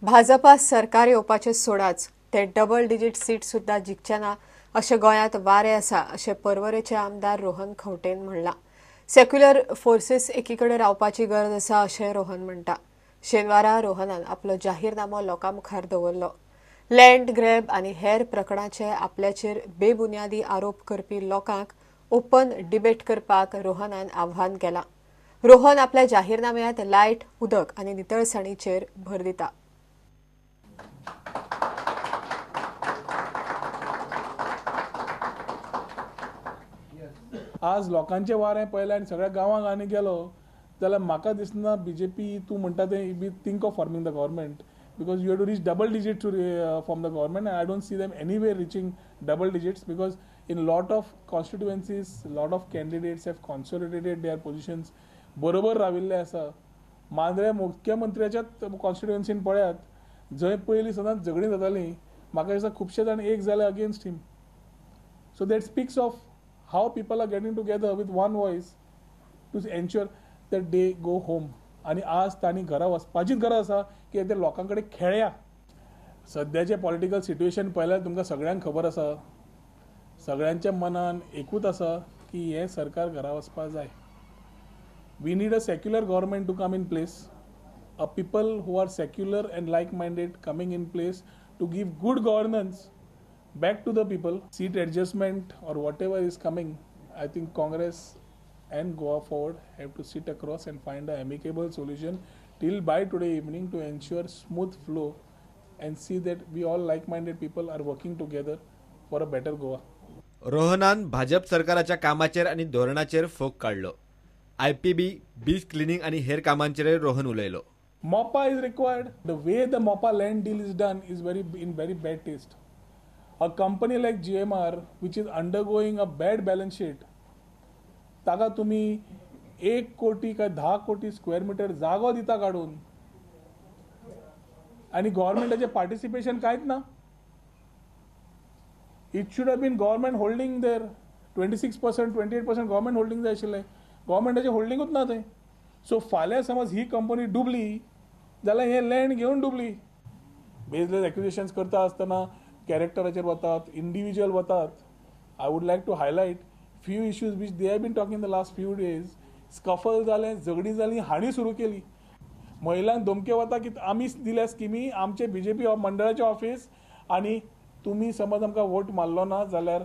भाजपा सरकार येवपाचे सोडाच, ते डबल डिजीट सीट सुद्धा जिखचे ना अशें गोंयांत वारें आसा अशें पर्वरेचे आमदार रोहन खंवटेन म्हणलां. सेक्युलर फोर्सीस एकीकडे रावपाची गरज आसा अशें रोहन म्हणटा. शेनवारा रोहनान आपलो जाहीरनामो लोकां मुखार दवरलो. लँड ग्रॅब आनी हेर प्रकरणाचे आपल्याचेर बेबुन्यादी आरोप करपी लोकांक ओपन डिबेट करपाक रोहनान आव्हान केलां. रोहन आपल्या जाहीरनाम्यांत लायट, उदक आनी नितळसाणीचेर भर दिता. आज लोकांचे वारें पळयलें आनी सगळ्या गांवां गांवांनी गेलो जाल्यार म्हाका दिसना बीजेपी तूं म्हणटा तें be think of forming the government because you have to reach double digit to form the government and I don't see them anywhere reaching double digits because in lot of constituencies lot of candidates have consolidated their positions. बरोबर राविल्ले आसा. मांद्रे मुख्यमंत्र्याच्याच कॉन्स्टिट्युएन्सीन पळयात, जंय पयलीं सदांच झगडीं जातालीं, म्हाका दिसता खुबशे जाण एक जाले against him. So that speaks of how people are getting together with one voice to ensure that they go home. आनी आज तांणी घरा वचपाचीच गरज आसा की ते लोकां कडेन खेळया. सद्याचें पॉलिटिकल सिट्युएशन पळयल्यार तुमकां सगळ्यांक खबर आसा, सगळ्यांच्या मनान एकूच आसा की हें सरकार घरा वचपाक जाय. We need a secular government to come in place, a people who are secular and like minded coming in place to give good governance back to the people. Seat adjustment or whatever is coming, I think Congress and Goa Forward have to sit across and find an amicable solution till by today evening to ensure smooth flow and see that we all like-minded people are working together for a better Goa. रोहनान भाजप सरकाराच्या कामाचेर आनी धोरणाचेर फोग काडलो. IPB, beach cleaning आनी हेर कामांचेर रोहन उलयलो. MOPA is required. The way the MOPA land deal is done is in very bad taste. A company like GMR, which is undergoing a bad balance sheet, ताका तुम्ही 1 कोटी काय 10 कोटी स्क्वेअर मिटर जागो दिता काडून आनी गव्हर्मेंटाचें पार्टिसिपेशन कांयच ना. It should have been government holding there 26%, 28% government holding जाय आशिल्लें. गव्हर्मेंटाचें होल्डिंगूच ना थंय. सो फाल्यां समज ही कंपनी डुबली जाल्यार हें लँड घेवन डुबली. बेजलेस एक्विजिशन्स करता आसतना कॅरेक्टराचेर वतात, इंडिविज्युअल वतात. I would like to highlight few issues which they have been talking the last few days. Scuffle जालें, झगडीं जालीं, हांणी सुरू केली. महिलांक धमके वता की आमी दिल्या स्किमी, आमचे बीजेपी मंडळाचे ऑफिस आनी तुमी समज आमकां वोट मारलो ना जाल्यार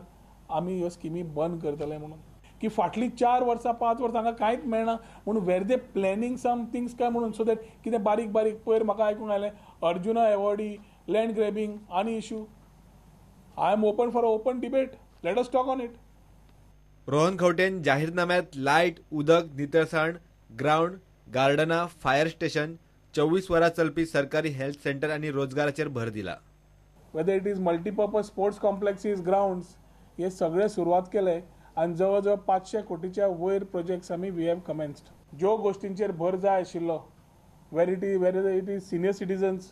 आमी ह्यो स्किमी बंद करतले म्हणून. की फाटलीं 4 वर्सां 5 वर्सां हांगा कांयच मेळना म्हणून were they planning some things काय म्हणून. सो that कितें बारीक बारीक पयर म्हाका आयकूंक आयलें अर्जुना एवॉर्डी, लँड ग्रॅबिंग आनी issue. I am open for a open debate. Let us talk on it. Rohan खंवटेन जाहीरनाम्यात लायट, उदक, नितळसाण, ग्रावंड, गार्डना, फायर स्टेशन, 24 वरां चलपी सरकारी हेल्थ सेंटर आनी रोजगाराचेर भर दिला. Whether it is multipurpose sports complexes, grounds, हे सगळे सुरवात केले आनी जवळ जवळ 500 कोटीच्या वयर प्रोजेक्ट्स आमी we have commenced. ज्यो गोश्टींचेर भर जाय आशिल्लो, where it is senior citizens,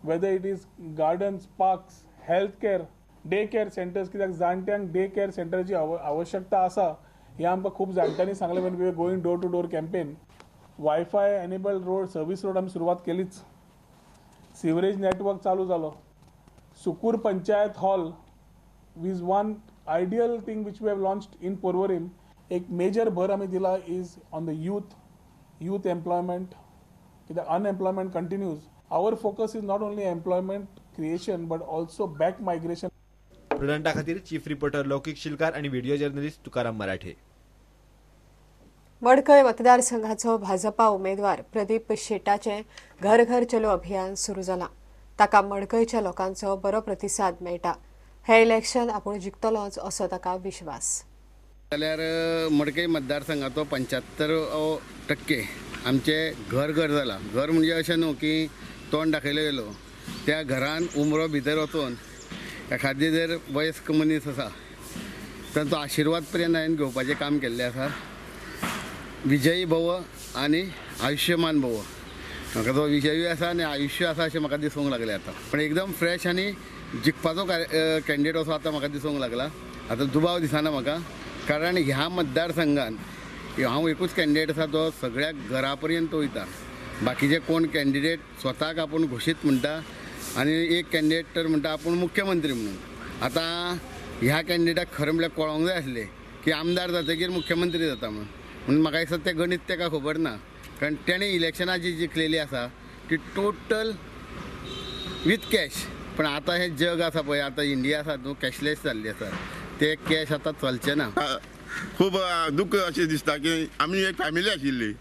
whether it is gardens, parks, health care, day care centres, कित्याक जाणट्यांक डे केअर सेंटराची आवश्यकता आसा हें आमकां खूब जाणट्यांनी सांगलें. When we are going door to door campaign, wifi enabled road, service road आमी सुरवात केलीच. सिवरेज नेटवर्क चालू जालो. Sukur panchayat hall is one ideal thing which we have launched in Porvorim. एक मेजर भर आमी दिला is on the youth, youth employment, कित्याक unemployment continues. Our focus is not only employment creation but also back migration. प्रुडंटा खातीर chief reporter लौकिक शिलकार आणि video journalist Tukaram मराठे. मडकय मतदारसंघाचो भाजपा उमेदवार प्रदीप शेटाचें घर घर चलो अभियान सुरू जालां. ताका मडकयच्या लोकांचो बरो प्रतिसाद मेळटा. हे इलेक्शन आपूण जिखतलोच असो ताका विश्वास. जाल्यार मडकय मतदारसंघाचो 75% आमचे घर घर जाला. घर म्हणजे अशें न्हू की तोंड दाखयलें गेलो, त्या घरान उमरो भितर वचून एखादी जर वयस्क मनीस आसा तांचो आशिर्वाद पर्यंत हांवें घेवपाचें काम केल्लें आसा. विजयी भव आनी आयुश्यमान भव. म्हाका तो विजयी आसा आनी आयुश्य आसा अशें म्हाका दिसूंक लागलें आतां. पण एकदम फ्रेश आनी जिखपाचो कॅन्डिडेट असो आतां म्हाका दिसूंक लागला. आतां दुबाव दिसना म्हाका, कारण ह्या मतदारसंघान हांव एकूच कॅन्डिडेट आसा तो सगळ्या घरा पर्यंत वयता. बाकीचे कोण कॅन्डिडेट स्वताक आपूण घोशीत म्हणटा आनी एक कॅन्डिडेट तर म्हणटा आपूण मुख्यमंत्री म्हणून. आतां ह्या कॅन्डिडेटाक खरें म्हणल्यार कळोंक जाय आसलें की आमदार जातकीर मुख्यमंत्री जाता म्हणून. म्हणून म्हाका दिसता तें गणीत ताका खबर ना, कारण तेणें इलेक्शनां जी जिखलेली आसा ती टोटल विथ कॅश. पण आतां हें जग आसा पळय, आतां इंडिया आसा न्हू, कॅशलेस जाल्ली आसा, ते कॅश आतां चलचें ना. खूब दुख्ख अशें दिसता की आमी एक फॅमिली आशिल्ली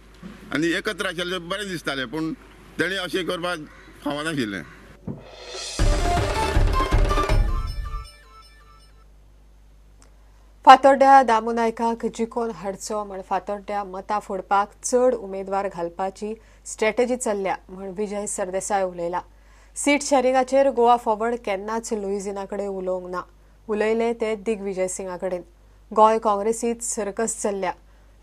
आनी एकत्र आशिल्ले बरें दिसतालें, पूण तेणें अशें करपाक फावनाशिल्लें. फातोड्ड्या दामू नायकाक जिखोवन हाडचो म्हण फातोड्ड्या मतां फोडपाक चड उमेदवार घालपाची स्ट्रॅटजी चल्ल्या म्हण विजय सरदेसाय उलयला. सीट शॅरिंगाचेर गोवा फॉरवर्ड केन्नाच लुईझिना कडेन उलोवंक ना, उलयले ते दिग्विजय सिंगा कडेन. गोंय काँग्रेसीत सर्कस चल्ल्या,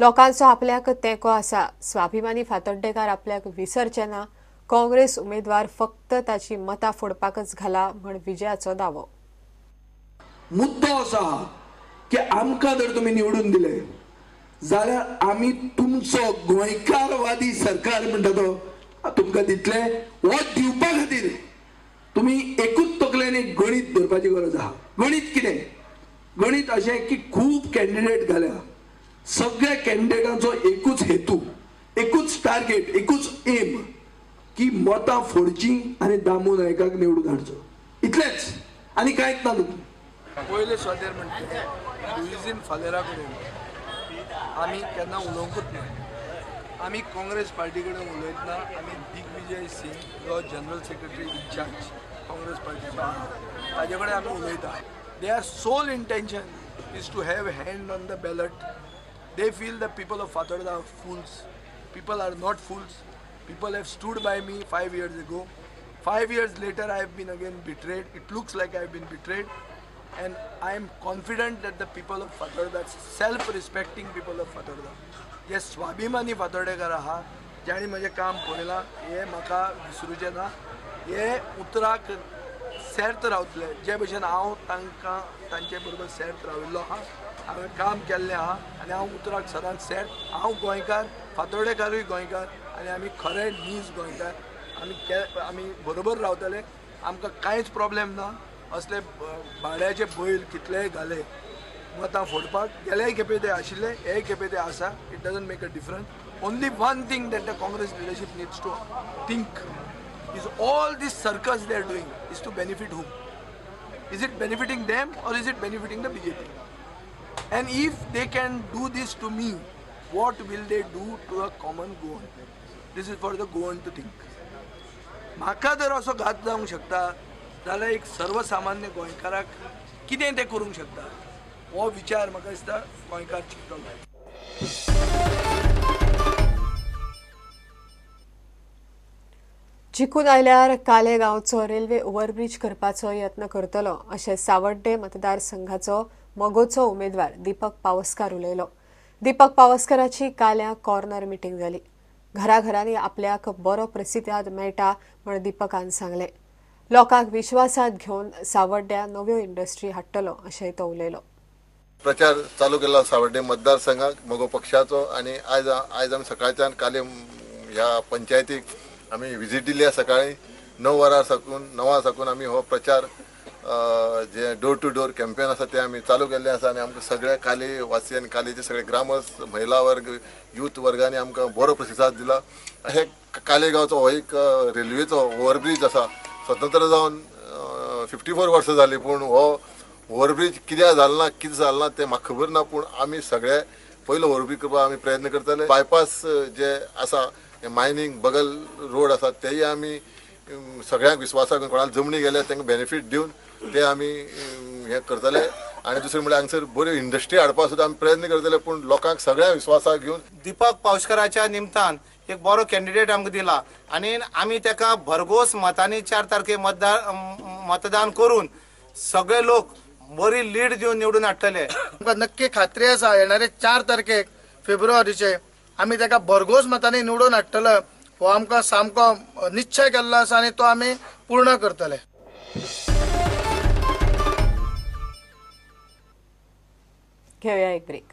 लोकांचो आपल्याक तेंको आसा, स्वाभिमानी फातोड्डेकार आपल्याक विसरचे ना, काँग्रेस उमेदवार फक्त ताची मतां फोडपाकच घाला म्हण विजयाचो दावो. मुद्दो आसा की आमकां जर तुमी निवडून दिले जाल्यार आमी तुमचो गोंयकारवादी सरकार म्हणटा तो तुमकां दितले. हो दिवपा खातीर तुमी एकूच तकलेन एक गणीत धरपाची गरज आसा. गणीत कितें? गणीत अशें की खूब कॅन्डिडेट घाल्या, सगळ्या कॅन्डिडेटांचो एकूच हेतू, एकूच टार्गेट, एकूच एम की मतां फोडचीं आनी दामू नायकाक निवडून हाडचो, इतलेंच आनी कांयच ना. पयले सुवातेर म्हणटा लुईझीन फालेरा कडेन आमी केन्ना उलोवंकूच ना, आमी काँग्रेस पार्टी कडेन उलयतना आमी दिग्विजय सिंग जो जनरल सेक्रेटरी इन्चार्ज काँग्रेस पार्टीचो आहा ताजे कडेन आमी उलयता. Their sole intention is to have hand on the ballot. They feel the people of Fatorda are fools. People are not fools. People have stood by me 5 years ago. 5 years later I have been again betrayed. It looks like I have been betrayed. And I am confident that the people of Fatorda, self-respecting people of Fatorda, जे स्वाभिमानी फातोर्डेकार आहा, जाणी म्हजें काम पळयलां, हे म्हाका विसरूचें ना, हे उतराक सेर्त रावतले. जे भशेन हांव तांकां तांचे बरोबर सेर्त राविल्लो आहा, हांवें काम केल्लें आहा आनी हांव उतराक सदांच सेर्त. हांव गोंयकार, फातोर्डेकारूय गोंयकार आनी आमी खरे नीज गोंयकार. आमी बरोबर रावतले, आमकां कांयच प्रॉब्लेम ना. असले भाड्याचे बैल कितलेय घाले मतां फोडपाक, गेल्याय खेपे ते आशिल्ले, हेय खेपे ते आसा. It doesn't make a difference. Only one thing that the Congress leadership needs to think is all this circus they are doing is to benefit whom? Is it benefiting them or is it benefiting the BJP? And if they can do this to me, what will they do to a common Goan? This is for the Goan to think. म्हाका जर असो घात जावंक शकता जाल्यार एक सर्वसामान्य गोंयकाराक कितें तें करूंक शकता, हो विचार म्हाका दिसता गोंयकार चिंततलो. जिखून आयल्यार काले गांवचो रेल्वे ओव्हरब्रीज करपाचो यत्न करतलो अशें सावड्डे मतदारसंघाचो मगोचो उमेदवार दीपक पावसकार उलयलो. दीपक पावसकाराची काल्या कॉर्नर मिटींग जाली. घराघरांनी आपल्याक बरो प्रतिसाद मेळटा म्हण दीपकान सांगलें. लोकांक विश्वासात घेवन सावड्ड्या नव्यो इंडस्ट्री हाडटलो अशेंय तो उलयलो. प्रचार चालू केला सावड्डे मतदारसंघाक मगो पक्षाचो आनी आयज आयज आमी सकाळच्यान काले ह्या पंचायतीक आमी विजीट दिली. सकाळी 9 वरां साकून 9 साकून आमी हो प्रचार जे डोर टू डोर कॅम्पेन आसा ते आमी चालू केल्ले आसा आनी आमकां सगळ्या काले वासी आनी कालेचे सगळे ग्रामस्थ, महिला वर्ग, यूथ वर्गांनी आमकां बरो प्रतिसाद दिला. हे काले गांवचो हो एक रेल्वेचो ओव्हरब्रीज आसा. स्वतंत्र जावन 54 वर्सां जालीं, पूण हो ओव्हरब्रीज कित्याक जालो ना, कितें जालें ना तें म्हाका खबर ना, पूण आमी सगळे पयलो ओव्हरब्रीज करपाक आमी प्रयत्न करतले. बायपास जे आसा, मायनींग बगल रोड आसा, तेय आमी सगळ्यांक विस्वासाक कोणाक जमनी गेल्या तांकां बेनिफीट दिवन ते आमी हें करतले. आनी दुसरें म्हणल्यार हांगसर बऱ्यो इंडस्ट्री हाडपाक सुद्दां आमी प्रयत्न करतले, पूण लोकांक सगळ्यांक विस्वासाक घेवन. दीपक पावसकाराच्या निमतान एक बरो कॅन्डिडेट आमकां दिला आनी आमी ताका भरघोस मतांनी 4 तारखे मतदान करून सगळे लोक बरी लीड दिवन निवडून हाडटले. आमकां नक्की खात्री आसा येणारे 4 तारखेक फेब्रुवारीचे आमी ताका भरघोस मतांनी निवडून हाडटले, हो आमकां सामको निश्चय केल्लो आसा आनी तो आमी पूर्ण करतले. घेवया एक ब्रेक.